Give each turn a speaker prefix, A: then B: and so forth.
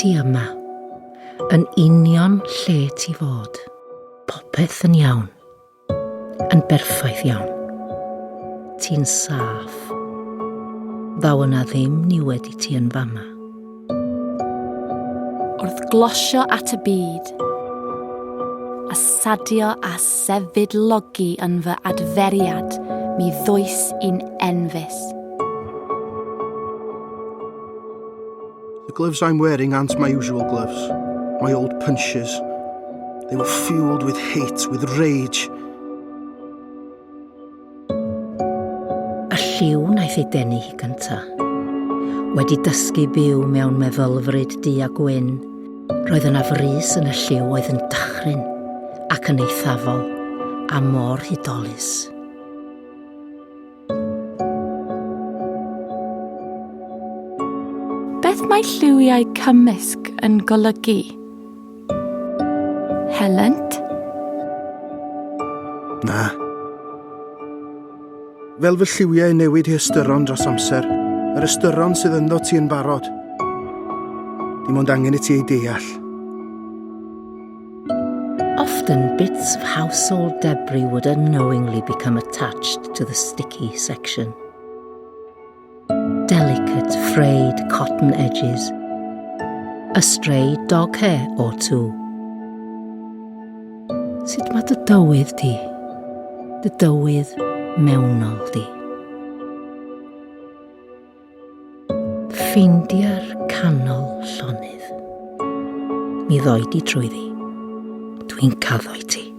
A: Ti yma. Yn union lle ti fod. Popeth yn iawn. Yn berffaith iawn. Ti'n saff. Ddaw yna ddim niwed i ti yn fama.
B: Wrth glosio at y byd, a sadio a sefydlogi yn fy adferiad, mi ddois i'n enfys.
C: The gloves I'm wearing aren't my usual gloves, my old punches. They were fueled with hate, with rage.
A: Y lliw wnaeth ei denu hi gynta. Wedi dysgu byw mewn meddylfryd du a gwyn, roedd yna frys yn y lliw oedd yn dychryn ac yn eithafol a mor hudolus.
B: Beth mae lliwiau cymysg yn golygu? Helynt?
C: Na. Fel fy lliwiau yn newid eu hystyron dros amser, yr ystyron sydd ynddo ti yn barod. Dim ond angen i ti ei deall.
A: Often bits of household debris would unknowingly become attached to the sticky section. Delicate, frayed cotton edges. A stray dog hair or two. Sut mae dy dywydd di? Dy dywydd mewnol di? Ffeindia'r canol llonydd. Mi ddoi di trwyddi. Dwi'n caddo i ti.